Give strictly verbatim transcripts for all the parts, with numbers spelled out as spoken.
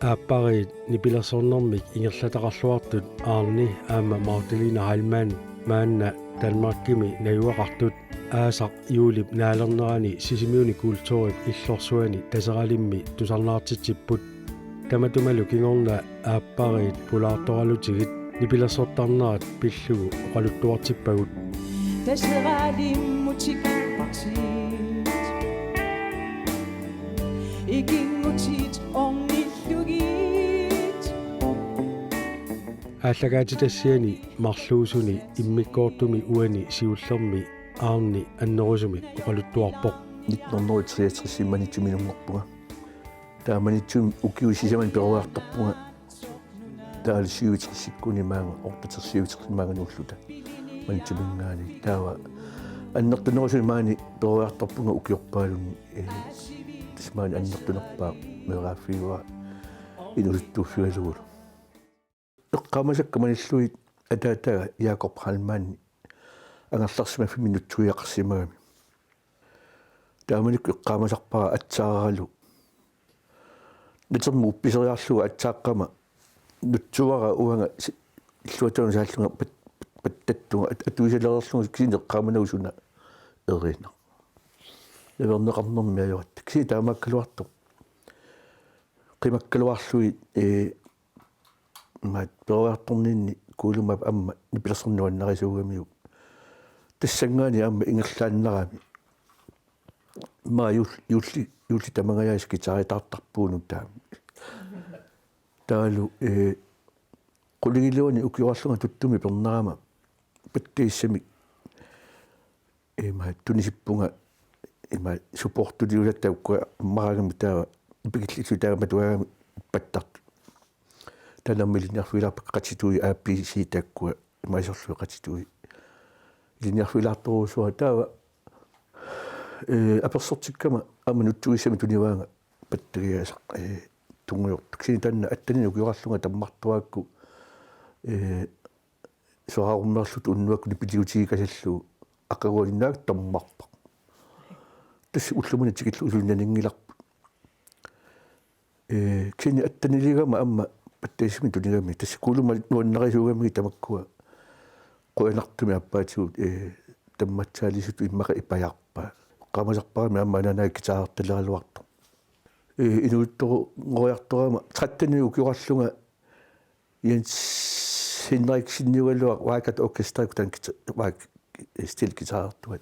Aappariit nipilersornermik ingerlataqarluartut Arne aamma Magdalena Heilmann maanna Danmarkimi najugaqartut aasaq juulip naalernerani Sisimiuni kulturip illorsuani Taseralimmi tusarnaartitsipput. Tamatumalu kingorna aappariit pulaartoralutigit nipilersortarnerat pillugu oqaluttuartippagut. Taseralimmutik partiit. Ikinngutit ornillugit. Aallakaatitassiani marluusuni immikkoortumi uani siullermi Arne annerusumik oqaluttuarpoq. Nitten hundrede og treogtres Maniitsumi inunngorpunga. Taava Maniitsumi ukiut sisamani peroriartorpunga. Taava syvogtres-ikkuni maanga, otteogtres syvogtres maanga nuulluta. Maniitsuminngaanniit. Taava annertunerusumik maani peroriartorpunga ukiorpaalunni, eh, tassa maani annertunerpaaq meeraaffigaara inuusuttuuffigalugulu. Eqqaamasakka malillugit ataataga Jakob Heilmann angerlarsimaffimmi nutsuiaqarsimagami. Taamanikkut eqqaamasarpara atsaaralu. Natermut uppiseriarlugu atsaaqqama nutsuara uanga si-, illuatungaani saallunga pat-, pat-, pattattunga at-, atuisalereerlunga kisianni eqqaamanagu suna erinaq. Naverneqarnermi ajoratta. Kisianni taamaakkaluartoq. Qimakkaluarlugit, ee, maat peroriartorninni Kuulumap aamma nipilersorneq nuannarisuugamiuk. Tassanngaanniit aamma ingerlaannarami. Maa juul-, juulli, juulli tamangajaasa guitaritaartarpugut nutaamik. Taavalu, ee, qulingiluanik ukioqarlunga Tuttumi pernarama pattagissamik ima tunisippunga ima supportuliulatta ukua maragami taava pikillisutaamatuagami pattartut. Taanna aamma ilinniarfigilaarpakka qatitui A B C taakkua ima iserlugit qatitui. Ilinniarfigilaartorujussuara taava, ee, apersortikkama aamma nutsuissamik tunivaanga pattagiaasaq, ee, tungujortoq. Kisianni taanna atteninik ukioqarlunga tammartuaakku, ee, soraarummeerluta unnuakkut nipiliutigigasallugu aqaguani naak tammarpara. Tassa ullumimut tikillugu suli naninngilarput. Ee, kisianni atteniligama aamma pattagissamik tunigami. Tassa Kuulumap nuannarisuugamigit tamakkua qujanartumik aappaatigut, ee, tammatsaaliisutut immaqa ipajaarpaa. Eqqaamasarparami aamma anaanaga guitarertaleraluartoq. Ee, inuuttorunnguartorama tretteninik ukioqarlunga Jens Henrikseniugaluaq Vaakata Orkesteri kutaanni guita-, Vaak-, stilguitarertuat.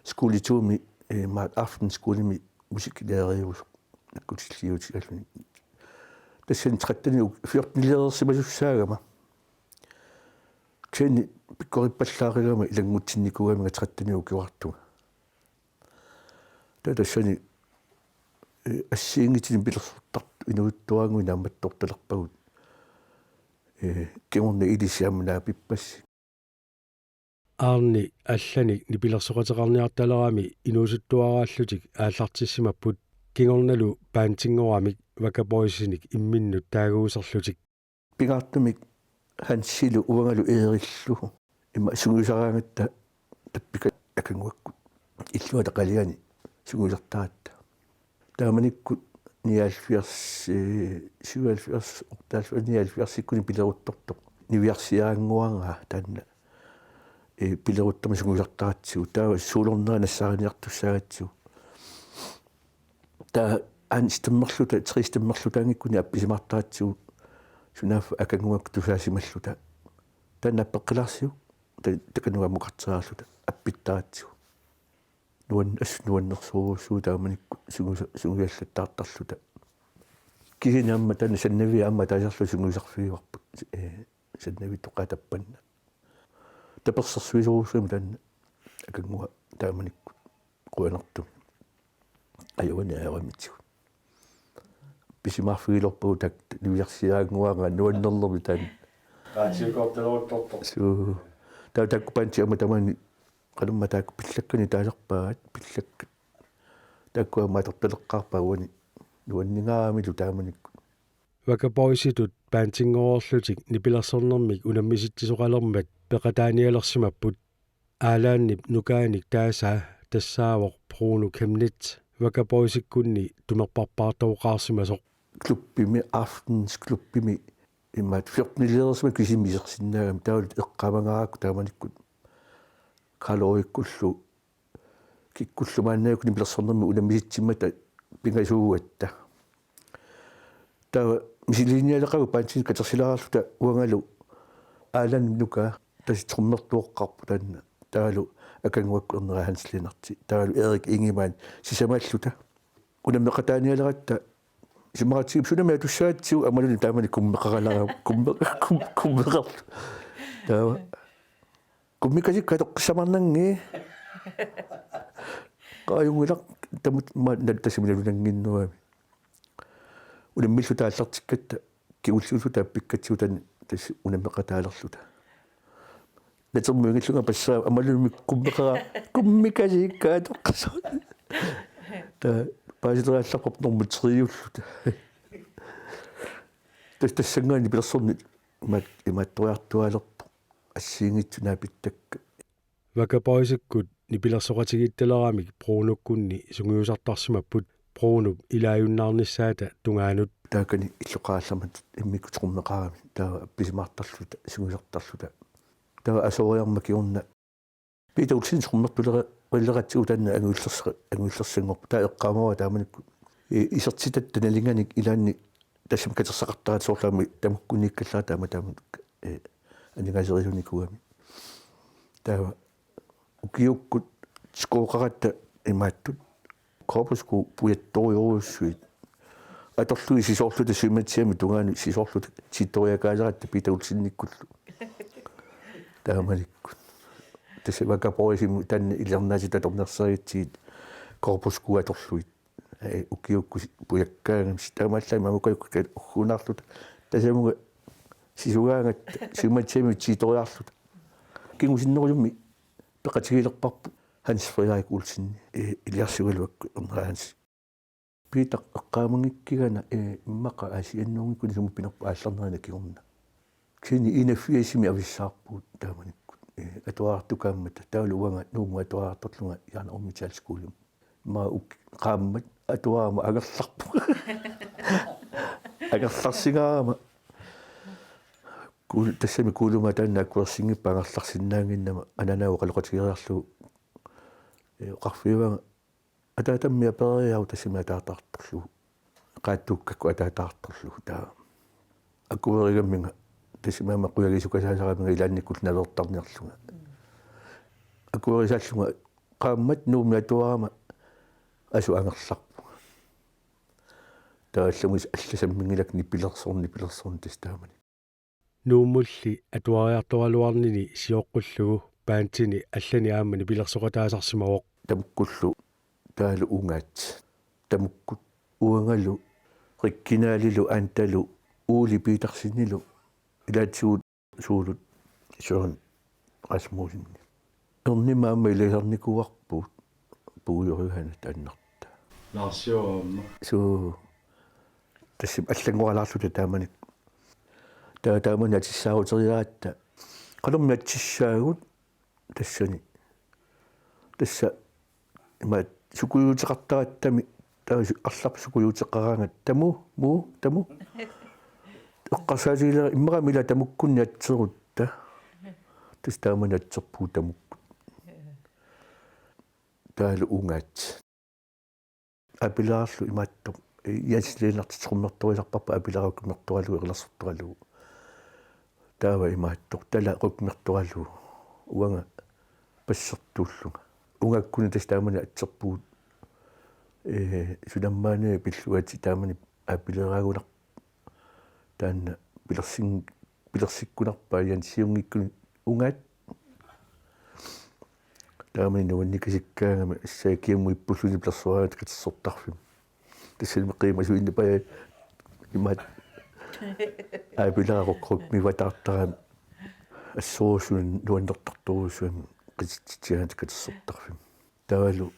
Skole to-mi, ee, maat aftenskolemi musikklæreriusoq nakkutilliutigaluni. Tassani tretteninik fjortenilereersimasussaagama. Kisianni pikkorippallaaqigama ilanngutsinnikuugaminga tretteninik ukioqartunga. Taava tassani, ee, assigiinngitsunik nipilersortartut inuuttoraannguit naammattortalerpagut. Ee, kingorna ilissi aamma naapippassi. Arne allanik nipilersoqateqarniartalerami inuusuttuaraallutik aallartissimapput kingornalu bandinngooramik Waka Boysinik imminnut taaguuserlutik. Pingaartumik Hansilu uangalu Eerillu ima sungiusaraangatta tappikka Akannguakkut illuata qaliani sungiusartaratta. Taamanikkut nioghalvfjerds, ee, syvoghalvfjerds, otteoghalvfjerds, nioghalvfjerdsikkuni pileruttortoq. Niviarsiaraannguaraa taanna, ee, pileruttama sungiusartaratsigu. Taava soolornera nassaariniartussaagatsigu. Taava Hans stemmerluta, tre stemmerlutaanngikkuni appisimaartaratsigu. Sunaaffa Akannguakkut tusaasimalluta. Taanna appeqqilaarsiuk. Ta-, takanunga aamma ukarteriarluta appittaratsigu. Nuan-, assut nuannersorujussuuvoq taamanikkut sungiusa-, sungiusallattaartarluta. Kisianni aamma taanna Sannavia aamma ataasiarluta sungiusarfigivarput. Ee, Sannavia toqaa tappanna. Tapersersuisorujussuugami taanna Akannguaq taamanikkut qujanartumik. Ajugaani ajoramitsigut. Appisimaarfigiloorpagut taakku niviarsiaraannguaraa nuannernermi taanna. Qaatiukoortaleruttortoq. Suu. Taava taakku bandit aamma tamaani qanormaa taakku pillakkanik taasarpaat, pillakkat. Taakku aamma atortaleqqaarpaat uani nuanningaaramilu taamanikkut. Waka Boysitut bandinngorlutik nipilersornermik unammisitsisoqalermat peqataanialersimapput. Aalaannip nukaanik taasaa tassaavoq Bruno Chemnitz Waka Boysikkunni tumerparpaartooqqaarsimasoq. klubbimi, aftensklubbimi, imaattoq fjortenileersima kisimi isersinnaagami, taavalu eqqaamangaarakku taamanikkut Karl Ulrikkullu kikkullu maannakkut nipilersornermi unammisitsimmata pingasuugatta. Taava misiliinialeqagu bandimi katersilaarluta uangalu Allan Nuka, tassa trommertooqqaarpoq taanna. Taavalu Akanguakkut Ernera Hans Lennert. Taavalu Erik Ingemann sisamaalluta. Unammeqataanialeratta isumaqatigiippoq sunami atussaatsigu, aammalu taamani kummeqaralara-, kumme-, kum-, kummeqarlu. Taava. Kummikasikka atoqqissaarnanngilaq. Qaajunngilaq tamut ma-, nal-, tassami nalunannginnerugami. Unammilluta aallartikkatta kingulliulluta appikkatsigu taanna tassa unammeqataalerluta. Natermut ingillunga passaa aammalu kummeqara-, kummikasikka atoqqissaarnanngilaq. Taava paasileraallarparput normu tre-ulluta. Tassa tassanngaanniit nipilersorneq imaat-, imaattoriartuaalerpoq. Assigiinngitsut naapittakka. Vaka Boysikkut nipilersoqatigiittaleramik Brunokkunni sungiusartarsimapput Brunop ilaajunnaarnissaata tungaanut. Taakani illoqarallarmat immikkut trommeqarami taava appisimaartarluta sungiusartarluta. Taava asoriarmat kingorna Peter Olsen trommertulereeratsigu taanna anguillersa-, anguillersanngorpoq. Taava eqqaamavara taamanikkut i-, isertitatta nalinganik ilaanni tassami katersaqartaratta soorlu aamma tamukkunniikkallarata aamma taamanikkut, eh, aningaaserisunikuugami. Taava ukiukkut skooqaratta imaattut. Korpuskuu pujattorujorujussuit. Atorlugit sisoorluta Sygematigimik tungaanut sisoorluta tiitoriakaasaratta Peter Olsenikkullu. Taamanikkut. Tassa Vaka Boysimut taanna iliornaatitut atornersaritsigit korpuskuu atorlugit. Ee, ukiukkut pujakkaangamik taamaallaat mamukajukkut ugguunaarluta. Tassamunga sisugaangatta Sygematigimik tiitoriarluta. Kingusinnerusumik peqatigilerparput Hans Frederik Olsen, ee, iliarsigaluakku Ernera Hans. Peter eqqaamanngikkiga, ee, immaqa Aasiannuunngikkuni sumut pinerpoq aallarnerani kingorna. Kisianni enogfirsimi avissaarpugut taamanikkut. Ee, atuariartukaammata taavalu uanga Nuummut atuariartorlunga Jørgen Aarmitahl Skolemi. Immaqa uk-, qaammat atuarama angerlarpunga. Angerlarsingaarama. Kuul-, tassami kuuluma taanna akuersinngippat angerlarsinnaannginnama anaanaga oqaloqatigeriarlugu. Ee, oqarfigaanga ataatammi apereriaruk tassami ataataartorlugu. Qaattukkakku ataataartorlugu taava. Akuerigamminga tassami aamma qujagiisukasaasaraminga ilaannikkut naveertarniarlunga. Akuerisaallunga qaammat Nuummi atuarama asu angerlarpunga. Taava allamut allasamminngilakka nipilersorneq, nipilersorneq tassa taamani. Nuummulli atuariartoraluarnini sioqqullugu bandini allani aamma nipilersoqataasarsimavoq. Tamukkullu taavalu Ungaat. Tamukkut uangalu Rikki Naalilu Antalu Uuli Petersenilu ilaatigut Suulut Søren Rasmussen. Ernima aamma ilisarnikuuarput puigorigaanni taannarta. Lars Johan. Suu. Tassami allanngoralaarluta taamani. Taava taamani atissaaruteriaratta. Qanormi atissaagut tassani. Tassa imaat sukujuuteqartarattami taava su-, arlarput sukujuuteqaraangat tamu, muu, tamu. Eqqarsaatigileq immaqami ila tamukkunni atserutta. Tassa taamani atserpugut tamukkut. Taavalu Ungaat. Apilaarlu imaattoq. Jens Lennert trommertorisarparput apilaarukmertoralugu erinarsortoralugu. Taava imaattoq tala rykmertoralugu. Uanga bassertuullunga. Ungaakkuni tassa taamani atserpugut. Ee, sunammaani pilluaritsi taamani apileraagunarpoq. Taanna pilersin-, pilersikkunarpaa Jensiunngikkunik Ungaat. Taamani nuannikasikkaangama assai kiammuippulluni pilersoraangata katersortarfimmi. Tassani qiimasuinnipajaa imaat apilaaruk rykmivataartarami assorsuaq nuannertartorujussuarmik qititsitsigaangata katersortarfimmi. Taavalu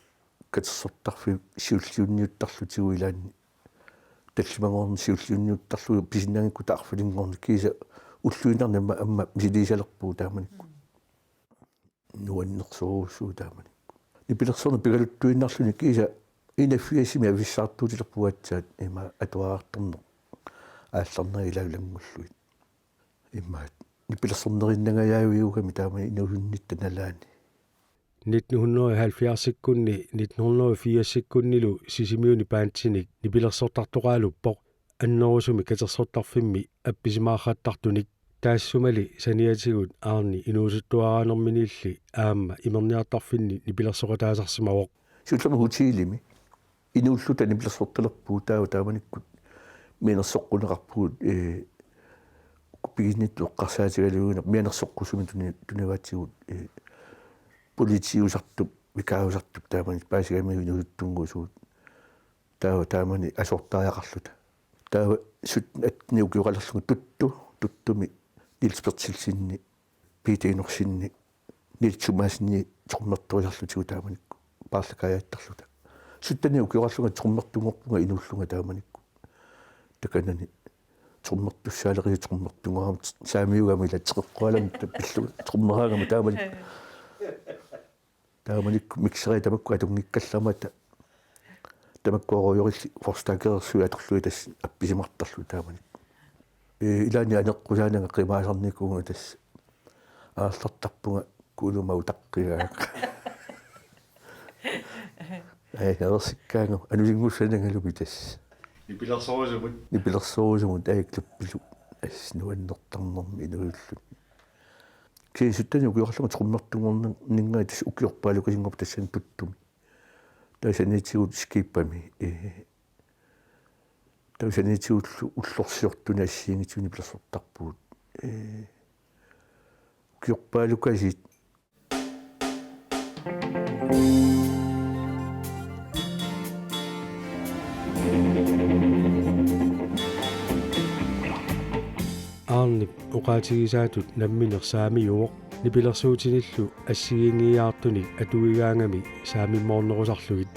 katersortarfiit siulliunniuttarlutigu ilaanni. Tallimanngorneq siulliunniuttarlugu pisinnaanngikkutta arfininngorneq kiisa ulluinnarni aamma, aamma misiliisalerpugut taamanikkut. Nuannersorujussuuvoq taamanikkut. Nipilersorneq pigaluttuinnarluni kiisa enogfirsimi avissaartuutilerpugut aatsaat ima atuariartorneq. aallarnerit ilaalanngulluit. Immaqa nipilersornerinnangajaaviugami taamani inuusunnitta nalaani. Nitten hundrede og halvfjerds-ikkunni nitten hundrede og firs-ikkunnilu Sisimiuni bandinik nipilersortartoqaluppoq, annerusumik katersortarfimmi appisimaarrattartunik. Taassumali saniatigut Aarni inuusuttuaraanerminilli aamma imerniartarfinni nipilersoqataasarsimavoq. Siullermik hotelimi inuulluta nipilersortalerpugut, taava taamanikkut mianersoqquneqarpugut, ee, piginnittut eqqarsaatigalugu mianersoqqusumik tuni-, tunivaatigut, ee, politiusartup, vikaarisartup taamani paasigamiuk inuusuttunnguusugut. Taava taamani asoortariaqarluta. Taava sytten atten ukioqalerlunga Tuttu, Tuttumi Niels Berthelsenip, Peter Enoksenip, Niels Thomassenip trommertorisarlutigu taamanikkut paarlakaajaattarluta. Sytten ukioqarlunga trommertunngorpunga inuullunga taamanikkut. Takanani trommertussaaleqisut trommertunngorama saamiugama ila teqeqqualami tappillu trommeraangama taamani. Taamanikkut mixeri tamakku atunngikkallarmata tamakku orujorilli forstærkerersui atorlugit tassa appisimartarluta taamanikkut. Ee, ilaanni aneqqusaananga qimaasarnikuuvunga tassa aallartarpunga kuuluma utaqqigaaq. Ai, aversikkaangama anusinngussanangalupi tassa. Nipilersorusumut. Nipilersorusumut, ai, klubbilu. As nuannertarnermi inuulluni. Kisianni sytten ukioqarlunga trommertunngorninngai tassa ukiorpaalukasinngorpoq tassani Tuttumi. Taava saniatigut Skibami, ee, taava saniatigullu ullorsiortuni assigiinngitsuni nipilersortarpugut. Ee, ukiorpaalukasit. Aarnip oqaatigisaatut nammineq saamiuvoq, nipilersuutinillu assigiinngiiaartunik atuigaangami saamimmoornerusarlugit.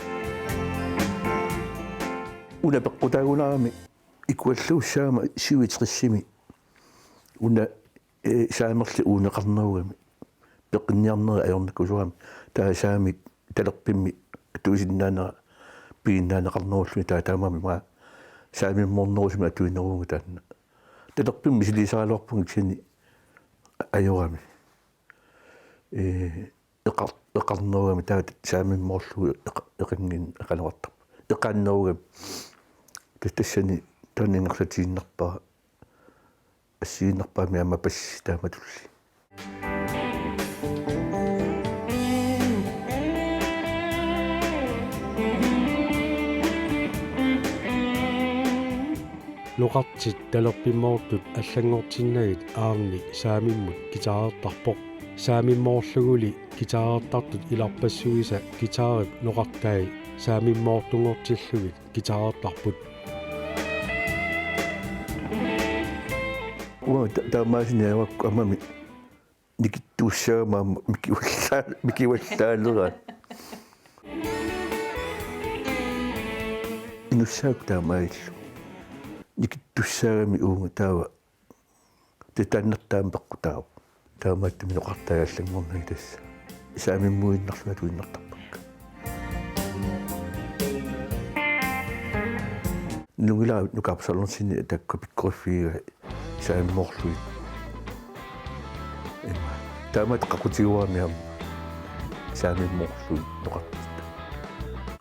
Una peqqutaagunarami ikualluussaagama syvogtresimi. Una, ee, saamerli uuneqarnerugami. Peqinniarneri ajornakusoorami. Taava saamik talerpimmi atuisinnaanera piginnaaneqarnerulluni taava taamaammat saamimmoornerusumik atuineruvunga taanna. Talerpimmi misiliisaraluarpunga kisianni ajorami. Ee, eqar-, eqarnerugami taava saamimmoorlugu eqa-, eqanngin-, eqaneqartarpoq. Eqaannerugami. Tas-, tassani taanna ingerlatiinnarpara. Assigiinnarpaamik aamma passi taamatulli. Noqartit talerpimmoortut allanngortinnagit Aarni saamimmut guitarertarpoq. Saamimmoorluguli guitarertartut ilarpassuisa guitarip noqartai saamimmoortunngortillugit guitarertarput. Uanga ta-, taamaasiniarakku ammami nikittuussaagama aamma mikiullaa-, mikiullaaleraat. Inussaakku taamaalillugu. Nikittussaagami uunga taava. Titaannertaam peqqutaavoq. Taamaattumik noqartai allanngornagit tassa. Saamimmuinnarlugit atuinnartarpakka. Nungujaat Nuka Absalonsenip taakku pikkoriffigigai saamimmoorlugit. Ima. Taamaat qaqutiguarami aamma saamimmoorlugit noqartut.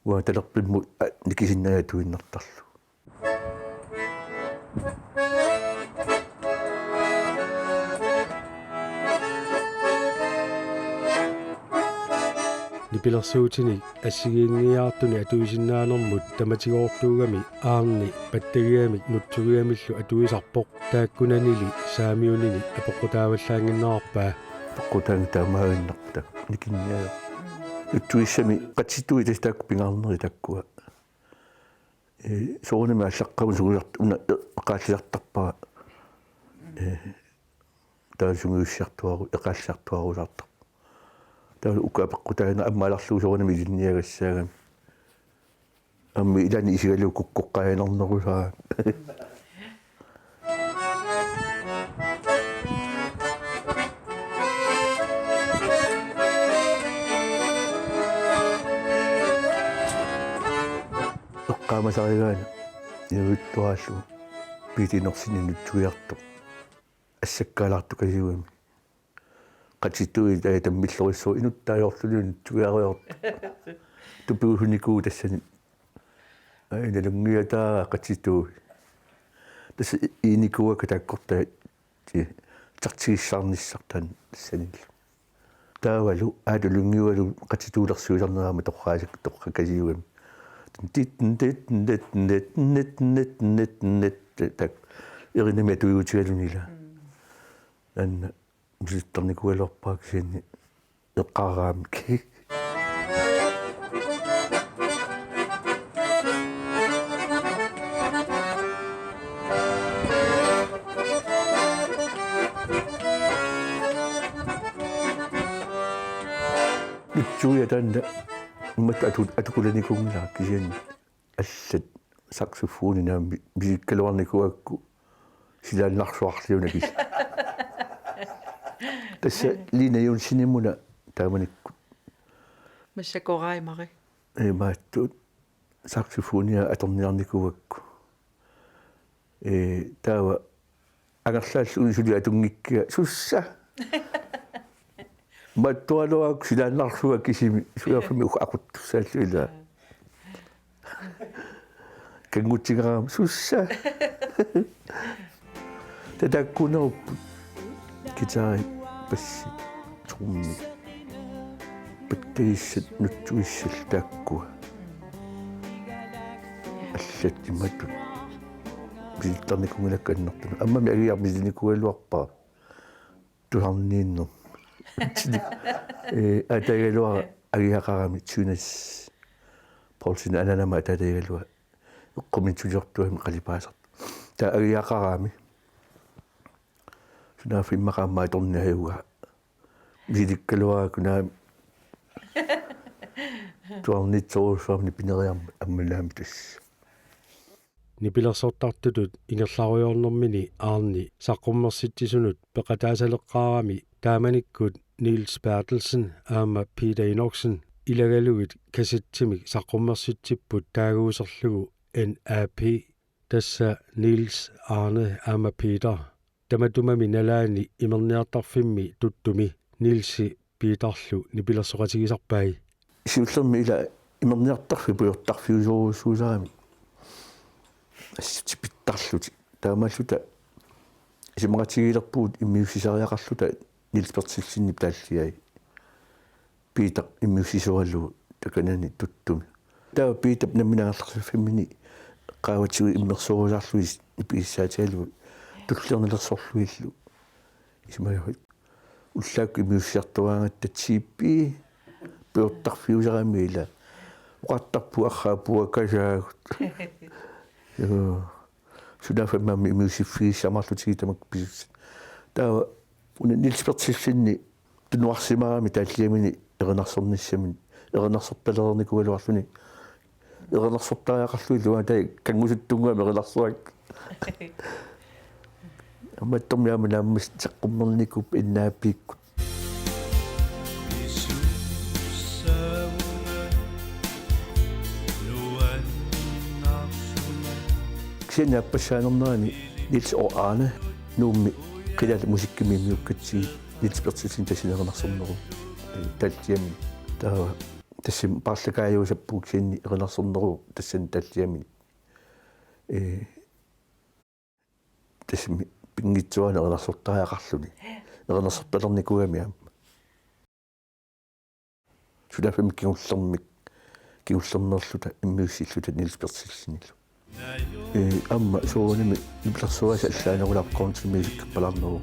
Uanga talerpimmut, a, nikisinnagit atuinnartarlugu. Nipilersuutinik assigiinngiiaartunik atuisinnaanermut tamatigoortuugami Aarni pattagigamik nutsugigamillu atuisarpoq, taakkunanili saamiunini apeqqutaavallaannginnerarpaa. Apeqqutaanngilaq taamaaginnarpoq taakku nikinnialerput. Nutsuissami qatsitui tassa taakku pingaarnerit taakkua. Ee, soorunami aallaqqaammut sungiusart-, una, e-, eqaallisartarpara. Ee, taava sungiussiartuaru-, eqaallisartuarusaartarpoq. Taava uku apeqqutaanngilaq ammaalerlugu soorunami ilinniagassaagami. Aamma ilaanni isigalugu kukkoqqaajunarnerusaarami. Eqqaamasarigaanni inuittuaraallugu. Piitaq inersinni nutsuiartoq assakkaalaartukasiugami. Qatituui taava tammillorissuaq inuttaajoorluni nutsuiariartoq. Tupigusunikuuvoq tassani. Ai, nalunngiataa qatituui. Tassa iinikuuakka taakkorta ti-, taktigissaarnissartaan tassanillu. Taavalu aatulungiualu qatituulersuisarnerama torraasak torrakasiugami. Tit, tit, tit, tit, tit, tit, tit, tit, tak. Erinami atuiutigalunila. Mm. Anna misilittarnikuugaluarpara kisianni eqqaaraamik. Nutsuiaq taanna imatut atu-, atukulanikuunngilara kisianni allat saxofoni naamik misikkaluarnikuugakku silaannarsuarliuna kis. Tassa Lina Jonsenimmuna taamanikkut. Massakkut Raimari. Imaattut saxofonia atorniarnikuugakku. Ee, taava angerlaallu suli atunngikkiga sussa. Mattualuaak silaannarsuaq kisimi sujaffami uk aquttussaallu ila. Kanngutsingaram sussa. Tatakkunerup guitari, bassi, trummi. Pattagissat nutsuissat taakkua. Allat imatut. Misilittarnikuunngilakka annertuumik. Ammami agiaq misilinikuugaluarpara. Tusarniinnermik. Ee, ataagaluaq agiaqarami Thynes Poulsen ananama ataagaluaq. Eqqumiitsuliortuami qalipaasartoq. Taava agiaqarami. Sunaaffa immaqa aamma atorniarugaa. Misilikkaluarakku naamik. Tusarniitsorujussuarmik pineriarmat aamma naamik tassa. Nipilersortartutut ingerlarujoornermini Aarni saqqummersitsisunut peqataasaleqqaarami taamanikkut Niels Berthelsen aamma Peter Enoksen ilagalugit kassettimik saqqummersitsipput taaguuserlugu N A P, tassa Niels, Aarne aamma Peter. Tamatumami nalaani imerniartarfimmi Tuttumi Nielsi Peterlu nipilersoqatigisarpai. Siullermik ila imerniartarfik pujortarfiusorujussuusarami. Assut tipittarlutik. Taamaalluta isumaqatigiilerpugut immiussisariaqarluta Niels Berthelsenip taalliai. Peter immiussisoralugu takanani Tuttumi. Taava Peter nammineq angerlarsiffimminni qaavatigut immersorusaarlugit nipigissaatigalugu tulliornilersorlugillu. Isumaqarpunga ullaakkut immiussiartoraangatta tiippi pujortarfiusarami ila. Oqartarpugut arraa puakasaagut. Joo. Sunaaffa aamma immiussiffigissamaarlutigit tamakku pisussat. Taava una Niels Berthelsenip tunuarsimaarami taalliamini erinarsornissamik, erinarsortalereernikuugaluarluni. Erinarsortariaqarlugillu taava kanngusuttunnguamik erinarsorakkit. Aamma Tuttumi aamma naammassineq saqqummernikuuvoq N A P-kkut. Kisianni aappassaanerani Niels og Aarne Nuummi qilaat musikkimi immiukkatsigit Niels Berthelsen tassani erinarsorneruvoq, ee, taalliamini. Taava tassami paarlakaajuusarpugut kisianni erinarsorneruvoq tassani taalliamini. Ee, tassami pinngitsoorani erinarsortariaqarluni. Erinarsortalernikuugami aamma. Sunaaffa aamma kingullermik, kingullermeerluta immiussilluta Niels Berthelsenilu. Ee, aamma soorunami nipilersuerisat allaanerulaarput country music-ippalaarneruvoq.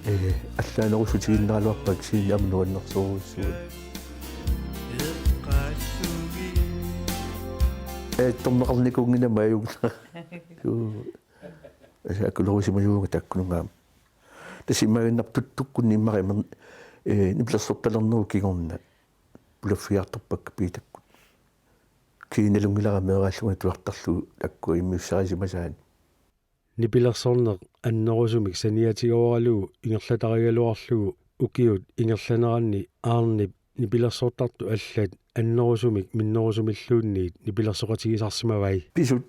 Ee, allaanerussutigiinnaraluarpara kisianni aamma nuannersorujussuuvoq. Ee, torneqarnikuunngilanga ajunngilaq. Suu. Asa akulerusimasuuvunga taakkununnga aamma. Tassa imaaginnarpoq Tuttukkunni immaqa imer-, ee, nipilersortalernerup kingorna pulaffigiartorpakka Piitakkut. Kisianni nalunngilara meeraallunga tusartarlugu taakku immiussarisimasaanni. Nipilersorneq annerusumik saniatigooralugu ingerlatarigaluarlugu ukiut ingerlaneranni Aarnip nipilersortartut allat annerusumik minnerusumilluunniit nipilersoqatigisarsimavai. Pisut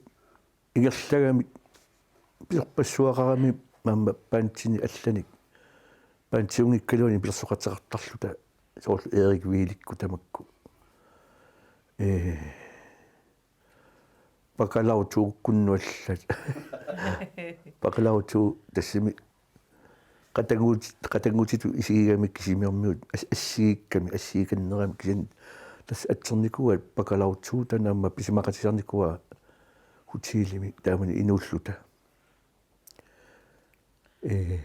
ingerlagamik pisorpassuaqarami aamma bandini allanik. Bandiunngikkaluarluni nipilersoqateqartarluta soorlu Erik Wielikku tamakku. Ee, Bacalao to-kkunnuallat. Bacalao to tassami qatanguut-, qatanguutitut isigigamik kisimiormiut as-, assigikkami, assigikanneramik kisianni tassa atsernikuuaat Bacalao to taanna aamma pisimaqatisarnikuuaa hotelimi taamani inuulluta. Ee,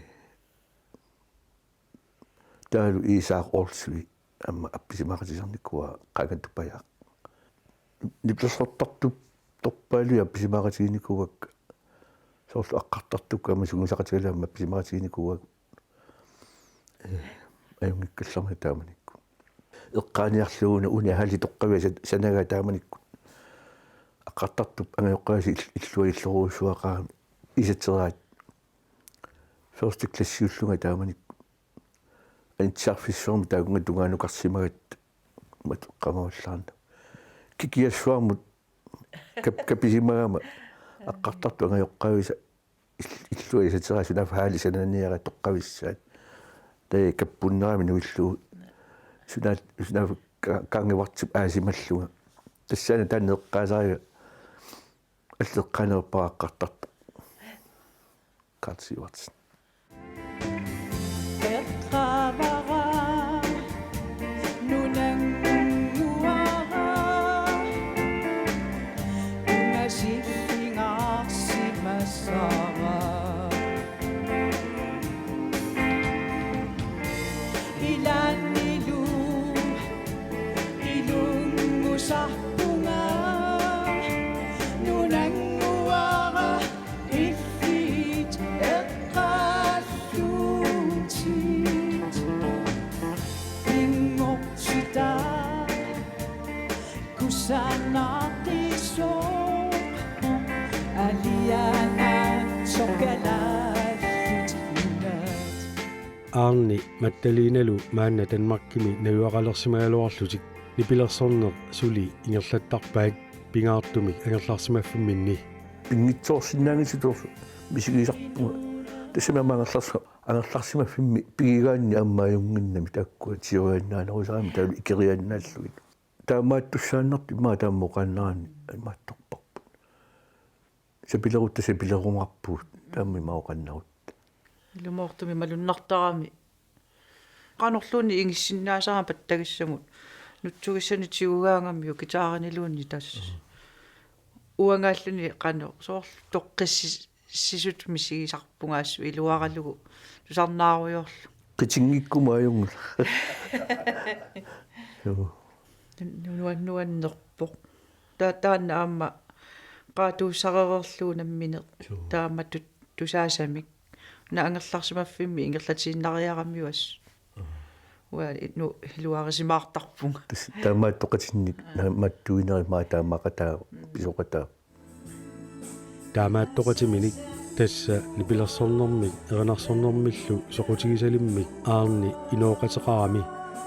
taavalu Isak Olsvig aamma appisimaqatisarnikuuaa qaangatuppajaaq. Nipilersortartup torpaaluit appisimaqatiginikuuakka soorlu aqqartartukkut aamma sungiusaqatigalugit aamma appisimaqatiginikuuakka. Ee, ajunngikkallarmata taamanikkut. Eqqaaniarlugu una uni halli toqqavisa sanagaa taamanikkut. Aqqartartup angajoqqaavisa ill-, illuagilluarujussuaqarami isatseraat. Første klassiullunga taamanikkut. Anitsisarfissuarmi taakunga tungaanukarsimagatta. Mat qamavallaarna. Kikiassuarmut kap-, kapisimagama aqqartartup angajoqqaavisa ill-, illuat isatseraat sunaaffa halli sananiaraat toqqavissaat. Taava kappunnerami nuillugu. Sunaat-, sunaaffa ka-, kaanngivartup aasimallunga. Tassaana taanna eqqaasariga. Allat eqqaanerpaat aqqartartoq. Karl Sivertsen. Eqqaavara nunannguara ungasillingaarsimasara. Ilaannilu ilunngusarpunga nunannguara illit eqqaallutit. Pinngortitaa kusanaqqisoq alianaatsoq kalaallit nunat. Aarni Magdalenalu maanna Danmarkimi najugaqalersimagaluarlutik nipilersorneq suli ingerlattarpaat pingaartumik angerlarsimaffimminni. Pinngitsoorsinnaanngitsoq misigisarpunga. Tassami aamma angerlarsi-, angerlarsimaffimmi pigigaanni aamma ajunnginnami taakkua tigoriannaanerusarami taavalu ikeriannaallugit. Taamaattussaannartut immaqa taama oqaannaraanni imaattorparput. Sapilerutta sapilerumaarpugut taama immaqa oqaannarutta. Ilumoortumik malunnartarami. Qanorluunniit ingissinnaasarami pattagissamut. Nutsugissanik tigugaangamiuk guitariniluunniit tassa. Uangaalluni qanoq soorlu toqqissi-, sisut misigisarpunga assut iluaralugu tusarnaarujoorlugu. Qitinngikkuma ajunngilaq. Joo. Nu-, nuan-, nuannerpoq. Ta-, taanna aamma qaatuussarereerlugu nammineq. Joo. Taama tu-, tusaasamik. Una angerlarsimaffimmi ingerlatiinnariaramiuk assut. Aa. Uanga nu-, iluarisimaartarpunga. Tassa taamaattoqatinnik naammattuinerit maani taamaqataa pisoqataa. Taamaattoqatiminik tassa nipilersornermik erinarsornermillu soqutigisalimmik Aarni inooqateqarami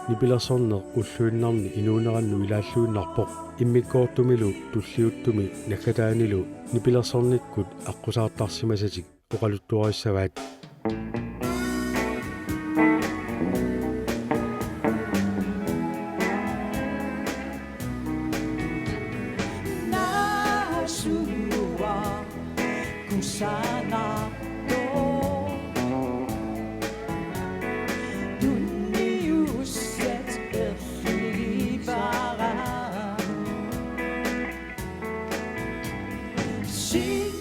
nipilersorneq ulluinnarni inuunerannut ilaalluinnarpoq immikkoortumilu tulliuttumi naggataanilu nipilersornikkut aqqusaartarsimasatik oqaluttuarissavaat. Naasumua kusanartoq. Tunniussat erlivara. Sin